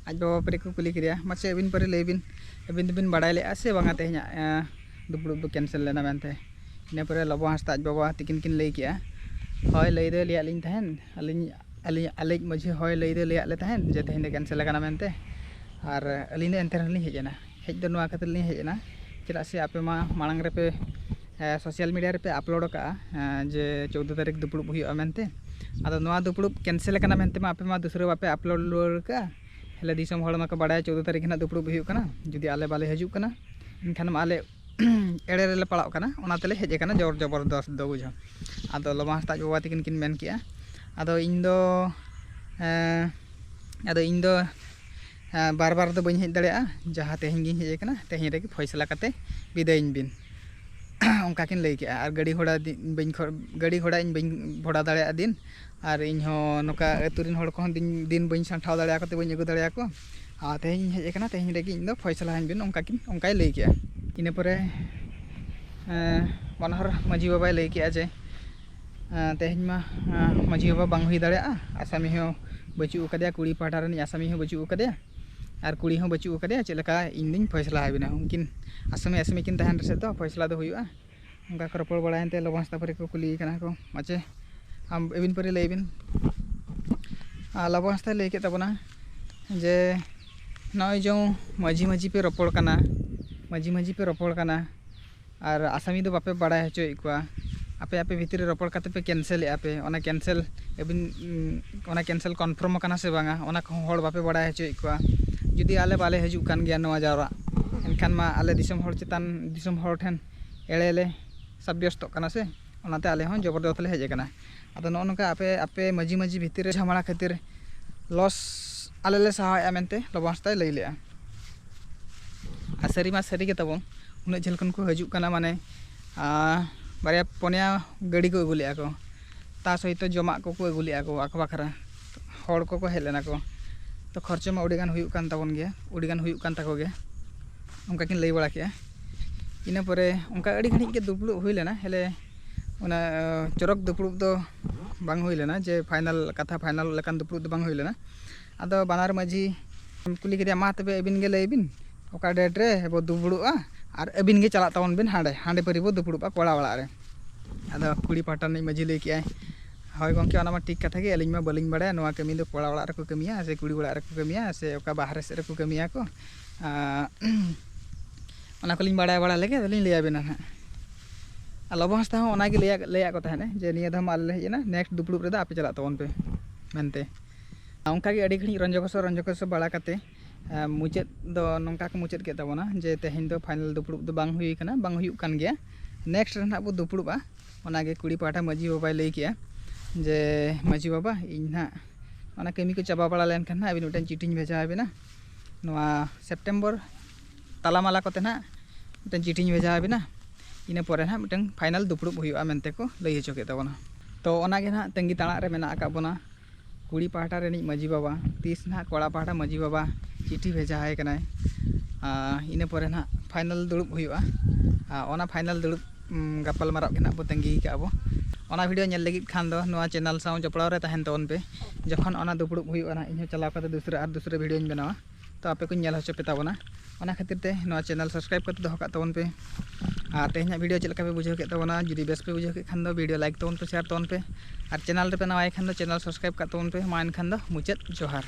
ᱟᱡ ᱵᱟᱵᱟ ᱯᱟᱹᱨᱤ ᱠᱚ ᱠᱩᱞᱤ ᱠᱮᱫᱮᱭᱟ, "ᱢᱟᱥᱮ ᱟᱹᱵᱤᱱ ᱯᱟᱹᱨᱤ ᱞᱟᱹᱭ ᱵᱤᱱ, ᱟᱹᱵᱤᱱ ᱫᱚᱵᱤᱱ ᱵᱟᱲᱟᱭ ᱞᱮᱫᱼᱟ ᱥᱮ ᱵᱟᱝᱟ ᱛᱮᱦᱮᱧᱟᱜ ᱫᱩᱯᱲᱩᱵ ᱫᱚ ᱠᱮᱱᱥᱮᱞ ᱞᱮᱱᱟ ᱢᱮᱱᱛᱮ?" ᱤᱱᱟᱹ ᱯᱚᱨᱮ ᱞᱚᱵᱚ ᱦᱟᱸᱥᱫᱟ ᱟᱡ ᱵᱟᱵᱟ ᱛᱤᱠᱤᱱ ᱠᱤᱱ ᱞᱟᱹᱭ ᱠᱮᱫᱼᱟ, "ᱦᱳᱭ, ᱞᱟᱹᱭ ᱫᱚᱭ ᱞᱟᱹᱭᱟᱫ ᱞᱤᱧ ᱛᱟᱦᱮᱸᱫ, ᱟᱹᱞᱤᱧ ᱟᱹᱞᱤᱧ ᱟᱞᱮᱭᱤᱡ ᱢᱟᱹᱡᱷᱤ ᱦᱚᱭ ᱞᱟᱹᱭ ᱫᱚᱭ ᱞᱟᱹᱭᱟᱫ ᱞᱮ ᱛᱟᱦᱮᱸᱫ ᱡᱮ ᱛᱮᱦᱮᱧ ᱫᱚ ᱠᱮᱱᱥᱮᱞ ᱟᱠᱟᱱᱟ ᱢᱮᱱᱛᱮ, ᱟᱨ ᱟᱹᱞᱤᱧ ᱫᱚ ᱮᱱᱛᱮ ᱨᱮᱦᱚᱸ ᱞᱤᱧ ᱦᱮᱡ ᱮᱱᱟ᱾ ᱦᱮᱡ ᱫᱚ ᱱᱚᱣᱟ ᱠᱷᱟᱹᱛᱤᱨ ᱞᱤᱧ ᱦᱮᱡ ᱮᱱᱟ, ᱪᱮᱫᱟᱜ ᱥᱮ ᱟᱯᱮ ᱢᱟ ᱢᱟᱲᱟᱝ ᱨᱮᱯᱮ ᱥᱳᱥᱟᱞ ᱢᱤᱰᱤᱭᱟ ᱨᱮᱯᱮ ᱟᱯᱞᱳᱰ ᱟᱠᱟᱫᱼᱟ ᱡᱮ ᱪᱳᱫᱽᱫᱳ ᱛᱟᱹᱨᱤᱠᱷ ᱫᱩᱯᱲᱩᱵ ᱦᱩᱭᱩᱜᱼᱟ ᱢᱮᱱᱛᱮ᱾ ᱟᱫᱚ ᱱᱚᱣᱟ ᱫᱩᱯᱲᱩᱵ ᱠᱮᱱᱥᱮᱞ ᱟᱠᱟᱱᱟ ᱢᱮᱱᱛᱮ ᱢᱟ ᱟᱯᱮ ᱢᱟ ᱫᱩᱥᱨᱟᱹ ᱵᱟᱯᱮ ᱟᱯᱞᱳᱰ ᱨᱩᱣᱟᱹᱲ ᱟᱠᱟᱫᱼᱟ᱾ ᱦᱮᱞᱮ ᱫᱤᱥᱚᱢ ᱦᱚᱲ ᱢᱟᱠᱚ ᱵᱟᱲᱟᱭᱟ ᱪᱳᱫᱽᱫᱳ ᱛᱟᱹᱨᱤᱠᱷ ᱨᱮᱱᱟᱜ ᱫᱩᱯᱲᱩᱵ ᱦᱩᱭᱩᱜ ᱠᱟᱱᱟ, ᱡᱩᱫᱤ ᱟᱞᱮ ᱵᱟᱞᱮ ᱦᱤᱡᱩᱜ ᱠᱟᱱᱟ ᱮᱱᱠᱷᱟᱱ ᱢᱟ ᱟᱞᱮ ᱮᱲᱮ ᱨᱮᱞᱮ ᱯᱟᱲᱟᱜ ᱠᱟᱱᱟ, ᱚᱱᱟ ᱛᱮᱞᱮ ᱦᱮᱡ ᱟᱠᱟᱱᱟ ᱡᱳᱨ ᱡᱚᱵᱚᱨᱫᱚᱥᱛ ᱫᱚ, ᱵᱩᱡᱷᱟᱹᱣ᱾ ᱟᱫᱚ ᱞᱚᱵᱚ ᱦᱟᱸᱥᱫᱟ ᱟᱡ ᱵᱟᱵᱟ ᱛᱟᱹᱠᱤᱱ ᱠᱤᱱ ᱢᱮᱱ ᱠᱮᱜᱼᱟ, ᱟᱫᱚ ᱤᱧ ᱫᱚ ᱟᱫᱚ ᱤᱧ ᱫᱚ ᱵᱟᱨ ᱵᱟᱨ ᱫᱚ ᱵᱟᱹᱧ ᱦᱮᱡ ᱫᱟᱲᱮᱭᱟᱜᱼᱟ, ᱡᱟᱦᱟᱸ ᱛᱮᱦᱮᱧ ᱜᱤᱧ ᱦᱮᱡ ᱟᱠᱟᱱᱟ ᱛᱮᱦᱮᱧ ᱨᱮᱜᱮ ᱯᱷᱚᱭᱥᱟᱞᱟ ᱠᱟᱛᱮ ᱵᱤᱫᱟᱹᱭᱤᱧ ᱵᱤᱱ᱾ ᱚᱱᱠᱟ ᱠᱤᱱ ᱞᱟᱹᱭ ᱠᱮᱜᱼᱟ᱾ ᱟᱨ ᱜᱟᱹᱰᱤ ᱜᱷᱚᱲᱟ ᱫᱤ- ᱵᱟᱹᱧ ᱠᱷᱚ- ᱜᱟᱹᱰᱤ ᱜᱷᱚᱲᱟ ᱤᱧ ᱵᱟᱹᱧ ᱵᱷᱚᱲᱟ ᱫᱟᱲᱮᱭᱟᱜᱼᱟ ᱫᱤᱱ, ᱟᱨ ᱤᱧ ᱦᱚᱸ ᱱᱚᱝᱠᱟ ᱟᱹᱛᱩ ᱨᱮᱱ ᱦᱚᱲ ᱠᱚᱦᱚᱸ ᱫᱤᱱ ᱫᱤᱱ ᱵᱟᱹᱧ ᱥᱟᱢᱴᱷᱟᱣ ᱫᱟᱲᱮᱭᱟᱠᱚ ᱛᱮ ᱵᱟᱹᱧ ᱟᱹᱜᱩ ᱫᱟᱲᱮᱭᱟᱠᱚᱣᱟ᱾ ᱟᱨ ᱛᱮᱦᱮᱧ ᱤᱧ ᱦᱮᱡ ᱟᱠᱟᱱᱟ, ᱛᱮᱦᱮᱧ ᱨᱮᱜᱮ ᱤᱧ ᱫᱚ ᱯᱷᱚᱭᱥᱟᱞᱟ ᱟᱹᱧ ᱵᱤᱱ, ᱚᱱᱠᱟ ᱠᱤᱱ ᱚᱱᱠᱟᱭ ᱞᱟᱹᱭ ᱠᱮᱜᱼᱟ᱾ ᱤᱱᱟᱹ ᱯᱚᱨᱮ ᱵᱟᱱᱟ ᱦᱚᱲ ᱢᱟᱹᱡᱷᱤ ᱵᱟᱵᱟᱭ ᱞᱟᱹᱭ ᱠᱮᱜᱼᱟ ᱡᱮ ᱛᱮᱦᱮᱧ ᱢᱟ ᱢᱟᱹᱡᱷᱤ ᱵᱟᱵᱟ ᱵᱟᱝ ᱦᱩᱭ ᱫᱟᱲᱮᱭᱟᱜᱼᱟ, ᱟᱥᱟᱢᱤ ᱦᱚᱸ ᱵᱟᱹᱪᱩᱜ ᱟᱠᱟᱫᱮᱭᱟ, ᱠᱩᱲᱤ ᱯᱟᱦᱴᱟ ᱨᱤᱱᱤᱡ ᱟᱥᱟᱢᱤ ᱦᱚᱸ ᱵᱟᱹᱪᱩᱜ ᱟᱠᱟᱫᱮᱭᱟ, ᱟᱨ ᱠᱩᱲᱤ ᱦᱚᱸ ᱵᱟᱹᱪᱩᱜ ᱟᱠᱟᱫᱮᱭᱟ, ᱪᱮᱫ ᱞᱮᱠᱟ ᱤᱧ ᱫᱩᱧ ᱯᱷᱚᱭᱥᱟᱞᱟ ᱟᱹᱵᱤᱱᱟ? ᱩᱱᱠᱤᱱ ᱟᱥᱟᱢᱤ ᱟᱥᱟᱢᱤ ᱠᱤᱱ ᱛᱟᱦᱮᱱ ᱨᱮᱥᱮ ᱫᱚ ᱯᱷᱚᱭᱥᱟᱞᱟ ᱫᱚ ᱦᱩᱭᱩᱜᱼᱟ᱾ ᱚᱱᱠᱟ ᱠᱚ ᱨᱚᱯᱚᱲ ᱵᱟᱲᱟᱭᱮᱱᱛᱮ ᱞᱚᱵᱚ ᱦᱟᱸᱥᱫᱟ ᱯᱟᱹᱨᱤ ᱠᱚ ᱠᱩᱞᱤᱭᱮ ᱠᱟᱱᱟ ᱠᱚ, "ᱢᱟᱪᱮ, ᱟᱢ ᱟᱹᱵᱤᱱ ᱯᱟᱹᱨᱤ ᱞᱟᱹᱭ ᱵᱤᱱ?" ᱟᱨ ᱞᱚᱵᱚ ᱦᱟᱸᱥᱫᱟᱭ ᱞᱟᱹᱭ ᱠᱮᱫ ᱛᱟᱵᱚᱱᱟ ᱡᱮ ᱱᱚᱜᱼᱚᱭ ᱡᱮ ᱢᱟᱹᱡᱷᱤ ᱢᱟᱹᱡᱷᱤ ᱯᱮ ᱨᱚᱯᱚᱲ ᱠᱟᱱᱟ, ᱢᱟᱹᱡᱷᱤ ᱢᱟᱹᱡᱷᱤ ᱯᱮ ᱨᱚᱯᱚᱲ ᱠᱟᱱᱟ, ᱟᱨ ᱟᱥᱟᱢᱤ ᱫᱚ ᱵᱟᱯᱮ ᱵᱟᱲᱟᱭ ᱦᱚᱪᱚᱭᱮᱫ ᱠᱚᱣᱟ, ᱟᱯᱮ ᱟᱯᱮ ᱵᱷᱤᱛᱤᱨ ᱨᱮ ᱨᱚᱯᱚᱲ ᱠᱟᱛᱮ ᱯᱮ ᱠᱮᱱᱥᱮᱞᱮᱫᱼᱟ ᱯᱮ, ᱚᱱᱟ ᱠᱮᱱᱥᱮᱞ ᱟᱹᱵᱤᱱ ᱚᱱᱟ ᱠᱮᱱᱥᱮᱞ ᱠᱚᱱᱯᱷᱟᱨᱢ ᱟᱠᱟᱱᱟ ᱥᱮ ᱵᱟᱝᱟ, ᱚᱱᱟ ᱠᱚᱦᱚᱸ ᱦᱚᱲ ᱵᱟᱯᱮ ᱵᱟᱲᱟᱭ ᱦᱚᱪᱚᱭᱮᱫ ᱠᱚᱣᱟ᱾ ᱡᱩᱫᱤ ᱟᱞᱮ ᱵᱟᱞᱮ ᱦᱤᱡᱩᱜ ᱠᱟᱱ ᱜᱮᱭᱟ ᱱᱚᱣᱟ ᱡᱟᱣᱨᱟᱜ, ᱮᱱᱠᱷᱟᱱ ᱢᱟ ᱟᱞᱮ ᱫᱤᱥᱚᱢ ᱦᱚᱲ ᱪᱮᱛᱟᱱ ᱫᱤᱥᱚᱢ ᱦᱚᱲ ᱴᱷᱮᱱ ᱮᱲᱮ ᱞᱮ ᱥᱟᱵᱭᱚᱥᱛᱚᱜ ᱠᱟᱱᱟ ᱥᱮ, ᱚᱱᱟᱛᱮ ᱟᱞᱮ ᱦᱚᱸ ᱡᱚᱵᱚᱨᱫᱚᱥᱛ ᱞᱮ ᱦᱮᱡ ᱟᱠᱟᱱᱟ᱾ ᱟᱫᱚ ᱱᱚᱜᱼᱚ ᱱᱚᱝᱠᱟ ᱟᱯᱮ ᱟᱯᱮ ᱢᱟᱹᱡᱷᱤ ᱢᱟᱹᱡᱷᱤ ᱵᱷᱤᱛᱤᱨ ᱨᱮ ᱡᱷᱟᱢᱮᱞᱟ ᱠᱷᱟᱹᱛᱤᱨ ᱞᱚᱥ ᱟᱞᱮ ᱞᱮ ᱥᱟᱦᱟᱣᱮᱫᱼᱟ ᱢᱮᱱᱛᱮ ᱞᱚᱵᱚ ᱦᱟᱸᱥᱫᱟᱭ ᱞᱟᱹᱭ ᱞᱮᱫᱼᱟ᱾ ᱟᱨ ᱥᱟᱹᱨᱤ ᱢᱟ ᱥᱟᱹᱨᱤ ᱜᱮ ᱛᱟᱵᱚᱱ, ᱩᱱᱟᱹᱜ ᱡᱷᱟᱹᱞ ᱠᱷᱚᱱ ᱠᱚ ᱦᱤᱡᱩᱜ ᱠᱟᱱᱟ, ᱢᱟᱱᱮ ᱵᱟᱨᱭᱟ ᱯᱩᱱᱭᱟ ᱜᱟᱹᱰᱤ ᱠᱚ ᱟᱹᱜᱩ ᱞᱮᱫᱼᱟ ᱠᱚ, ᱛᱟ ᱥᱚᱦᱤᱛᱚ ᱡᱚᱢᱟᱜ ᱠᱚᱠᱚ ᱟᱹᱜᱩ ᱞᱮᱫᱼᱟ ᱠᱚ ᱟᱠᱚ ᱵᱟᱠᱷᱨᱟ, ᱦᱚᱲ ᱠᱚᱠᱚ ᱦᱮᱡ ᱞᱮᱱᱟ ᱠᱚ᱾ ᱛᱚ ᱠᱷᱚᱨᱪᱟ ᱢᱟ ᱟᱹᱰᱤᱜᱟᱱ ᱦᱩᱭᱩᱜ ᱠᱟᱱ ᱛᱟᱵᱚᱱ ᱜᱮᱭᱟ, ᱟᱹᱰᱤᱜᱟᱱ ᱦᱩᱭᱩᱜ ᱠᱟᱱ ᱛᱟᱠᱚ ᱜᱮᱭᱟ, ᱚᱱᱠᱟ ᱠᱤᱱ ᱞᱟᱹᱭ ᱵᱟᱲᱟ ᱠᱮᱜᱼᱟ᱾ ᱤᱱᱟᱹ ᱯᱚᱨᱮ ᱚᱱᱠᱟ ᱟᱹᱰᱤ ᱜᱷᱟᱹᱲᱤᱡ ᱜᱮ ᱫᱩᱯᱲᱩᱵ ᱦᱩᱭ ᱞᱮᱱᱟ, ᱦᱮᱞᱮ ᱚᱱᱟ ᱪᱚᱨᱚᱠ ᱫᱩᱯᱲᱩᱵ ᱫᱚ ᱵᱟᱝ ᱦᱩᱭ ᱞᱮᱱᱟ, ᱡᱮ ᱯᱷᱟᱭᱱᱟᱞ ᱠᱟᱛᱷᱟ ᱯᱷᱟᱭᱱᱟᱞ ᱞᱮᱠᱟᱱ ᱫᱩᱯᱲᱩᱵ ᱫᱚ ᱵᱟᱝ ᱦᱩᱭ ᱞᱮᱱᱟ᱾ ᱟᱫᱚ ᱵᱟᱱᱟᱨ ᱢᱟᱹᱡᱷᱤ ᱠᱩᱞᱤ ᱠᱮᱫᱮᱭᱟ, "ᱢᱟ ᱛᱚᱵᱮ ᱟᱹᱵᱤᱱ ᱜᱮ ᱞᱟᱹᱭ ᱵᱤᱱ, ᱚᱠᱟ date ᱨᱮ ᱵᱚ ᱫᱩᱯᱲᱩᱵᱼᱟ? ᱟᱨ ᱟᱹᱵᱤᱱ ᱜᱮ ᱪᱟᱞᱟᱜ ᱛᱟᱵᱚᱱ ᱵᱤᱱ ᱦᱟᱸᱰᱮ, ᱦᱟᱸᱰᱮ ᱯᱟᱹᱨᱤ ᱵᱚ ᱫᱩᱯᱲᱩᱵᱼᱟ ᱠᱚᱲᱟ ᱚᱲᱟᱜ ᱨᱮ᱾" ᱟᱫᱚ ᱠᱩᱲᱤ ᱯᱟᱦᱴᱟ ᱨᱤᱱᱤᱡ ᱢᱟᱹᱡᱷᱤ ᱞᱟᱹᱭ ᱠᱮᱜᱼᱟᱭ, "ᱦᱳᱭ ᱜᱚᱢᱠᱮ, ᱚᱱᱟ ᱢᱟ ᱴᱷᱤᱠ ᱠᱟᱛᱷᱟ ᱜᱮ, ᱟᱹᱞᱤᱧ ᱢᱟ ᱵᱟᱹᱞᱤᱧ ᱵᱟᱲᱟᱭᱟ ᱱᱚᱣᱟ ᱠᱟᱹᱢᱤ ᱫᱚ ᱠᱚᱲᱟ ᱚᱲᱟᱜ ᱨᱮᱠᱚ ᱠᱟᱹᱢᱤᱭᱟ ᱥᱮ ᱠᱩᱲᱤ ᱚᱲᱟᱜ ᱨᱮᱠᱚ ᱠᱟᱹᱢᱤᱭᱟ ᱥᱮ ᱚᱠᱟ ᱵᱟᱦᱨᱮ ᱥᱮᱫ ᱨᱮᱠᱚ ᱠᱟᱹᱢᱤᱭᱟ ᱠᱚ᱾ ᱟᱨ ᱚᱱᱟ ᱠᱚᱞᱤᱧ ᱵᱟᱲᱟᱭ ᱵᱟᱲᱟ ᱞᱮᱜᱮ, ᱟᱫᱚᱞᱤᱧ ᱞᱟᱹᱭ ᱟᱵᱮᱱᱟ ᱱᱟᱦᱟᱜ᱾" ᱟᱨ ᱞᱚᱵᱚ ᱦᱟᱸᱥᱫᱟ ᱦᱚᱸ ᱚᱱᱟᱜᱮ ᱞᱟᱹᱭᱟᱜ, ᱞᱟᱹᱭᱟᱜ ᱠᱚ ᱛᱟᱦᱮᱱᱟ ᱡᱮ, "ᱱᱤᱭᱟᱹ ᱫᱷᱟᱣ ᱢᱟ ᱟᱞᱮ ᱞᱮ ᱦᱮᱡ ᱮᱱᱟ, next ᱫᱩᱯᱲᱩᱵ ᱨᱮᱫᱚ ᱟᱯᱮ ᱪᱟᱞᱟᱜ ᱛᱟᱵᱚᱱ ᱯᱮ" ᱢᱮᱱᱛᱮ᱾ ᱚᱱᱠᱟᱜᱮ ᱟᱹᱰᱤ ᱜᱷᱟᱹᱲᱤᱡ ᱨᱚᱧᱡᱚ ᱜᱚᱥᱚ, ᱨᱚᱧᱡᱚ ᱜᱚᱥᱚ ᱵᱟᱲᱟ ᱠᱟᱛᱮ, ᱟᱸ, ᱢᱩᱪᱟᱹᱫ ᱫᱚ ᱱᱚᱝᱠᱟ ᱠᱚ ᱢᱩᱪᱟᱹᱫ ᱠᱮᱫ ᱛᱟᱵᱚᱱᱟ ᱡᱮ, "ᱛᱮᱦᱮᱧ ᱫᱚ final ᱫᱩᱯᱲᱩᱵ ᱫᱚ ᱵᱟᱝ ᱦᱩᱭ ᱠᱟᱱᱟ, ᱵᱟᱝ ᱦᱩᱭᱩᱜ ᱠᱟᱱ ᱜᱮᱭᱟ, next ᱨᱮ ᱱᱟᱦᱟᱜ ᱵᱚ ᱫᱩᱯᱲᱩᱵᱼᱟ᱾" ᱚᱱᱟᱜᱮ ᱠᱩᱲᱤ ᱯᱟᱦᱴᱟ ᱢᱟᱹᱡᱷᱤ ᱵᱟᱵᱟᱭ ᱞᱟᱹᱭ ᱠᱮᱜᱼᱟ ᱡᱮ, "ᱢᱟᱹᱡᱷᱤ ᱵᱟᱵᱟ, ᱤᱧ ᱱᱟᱦᱟᱜ ᱚᱱᱟ ᱠᱟᱹᱢᱤ ᱠᱚ ᱪᱟᱵᱟ ᱵᱟᱲᱟ ᱞᱮᱱᱠᱷᱟᱱ ᱱᱟᱦᱟᱜ ᱟᱹᱵᱤᱱ ᱢᱤᱫᱴᱮᱱ ᱪᱤᱴᱷᱤᱧ ᱵᱷᱮᱡᱟ ᱟᱵᱤᱱᱟ, ᱱᱚᱣᱟ September ᱛᱟᱞᱟ ᱢᱟᱞᱟ ᱠᱚᱛᱮ ᱱᱟᱦᱟᱜ ᱢᱤᱫᱴᱮᱱ ᱪᱤᱴᱷᱤᱧ ᱵᱷᱮᱡᱟ ᱟᱵᱤᱱᱟ, ᱤᱱᱟᱹ ᱯᱚᱨᱮ ᱱᱟᱦᱟᱜ ᱢᱤᱫᱴᱮᱱ final ᱫᱩᱯᱲᱩᱵ ᱦᱩᱭᱩᱜᱼᱟ" ᱢᱮᱱᱛᱮ ᱠᱚ ᱞᱟᱹᱭ ᱦᱚᱪᱚ ᱠᱮᱫ ᱛᱟᱵᱚᱱᱟ᱾ ᱛᱚ ᱚᱱᱟᱜᱮ ᱱᱟᱦᱟᱜ ᱛᱟᱺᱜᱤ ᱛᱟᱲᱟᱜ ᱨᱮ ᱢᱮᱱᱟᱜ ᱟᱠᱟᱫ ᱵᱚᱱᱟ᱾ ᱠᱩᱲᱤ ᱯᱟᱦᱴᱟ ᱨᱤᱱᱤᱡ ᱢᱟᱹᱡᱷᱤ ᱵᱟᱵᱟ ᱛᱤᱥ ᱱᱟᱦᱟᱜ ᱠᱚᱲᱟ ᱯᱟᱦᱴᱟ ᱢᱟᱹᱡᱷᱤ ᱵᱟᱵᱟ ᱪᱤᱴᱷᱤ ᱵᱷᱮᱡᱟ ᱟᱭ ᱠᱟᱱᱟᱭ᱾ ᱟᱨ ᱤᱱᱟᱹ ᱯᱚᱨᱮ ᱱᱟᱦᱟᱜ final ᱫᱩᱲᱩᱵ ᱦᱩᱭᱩᱜᱼᱟ᱾ ᱟᱨ ᱚᱱᱟ final ᱫᱩᱲᱩᱵ, ᱩᱢ, ᱜᱟᱯᱟᱞ ᱢᱟᱨᱟᱣ ᱜᱮ ᱱᱟᱦᱟᱜ ᱵᱚ ᱛᱟᱺᱜᱤ ᱟᱠᱟᱫ ᱵᱚ᱾ ᱚᱱᱟ video ᱧᱮᱞ ᱞᱟᱹᱜᱤᱫ ᱠᱷᱟᱱ ᱫᱚ ᱱᱚᱣᱟ channel ᱥᱟᱶ ᱡᱚᱯᱲᱟᱣ ᱨᱮ ᱛᱟᱦᱮᱱ ᱛᱟᱵᱚᱱ ᱯᱮ᱾ ᱡᱚᱠᱷᱚᱱ ᱚᱱᱟ ᱫᱩᱯᱲᱩᱵ ᱦᱩᱭᱩᱜᱼᱟ ᱱᱟᱦᱟᱜ, ᱤᱧᱦᱚᱸ ᱪᱟᱞᱟᱣ ᱠᱟᱛᱮ ᱫᱩᱥᱨᱟᱹ ᱟᱨ ᱫᱩᱥᱨᱟᱹ videoᱧ ᱵᱮᱱᱟᱣᱟ᱾ ᱛᱚ ᱟᱯᱮ ᱠᱚᱧ ᱧᱮᱞ ᱦᱚᱪᱚ ᱯᱮ ᱛᱟᱵᱚᱱᱟ᱾ ᱚᱱᱟ ᱠᱷᱟᱹᱛᱤᱨ ᱛᱮ ᱱᱚᱣᱟ channel subscribe ᱠᱟᱛᱮ ᱫᱚᱦᱚ ᱠᱟᱜ ᱛᱟᱵᱚᱱ ᱯᱮ᱾ ᱟᱨ ᱛᱮᱦᱮᱧᱟᱜ video ᱪᱮᱫ ᱞᱮᱠᱟ ᱯᱮ ᱵᱩᱡᱷᱟᱹᱣ ᱠᱮᱫ ᱛᱟᱵᱚᱱᱟ? ᱡᱩᱫᱤ ᱵᱮᱥ ᱯᱮ ᱵᱩᱡᱷᱟᱹᱣ ᱠᱮᱫ ᱠᱷᱟᱱ ᱫᱚ video like ᱛᱟᱵᱚᱱ ᱯᱮ, share ᱛᱟᱵᱚᱱ ᱯᱮ᱾ ᱟᱨ channel ᱨᱮᱯᱮ ᱱᱟᱣᱟᱭ ᱠᱷᱟᱱ ᱫᱚ channel subscribe ᱠᱟᱜ ᱛᱟᱵᱚᱱ ᱯᱮ᱾ ᱢᱟ ᱮᱱᱠᱷᱟᱱ ᱫᱚ ᱢᱩᱪᱟᱹᱫ ᱡᱚᱦᱟᱨ᱾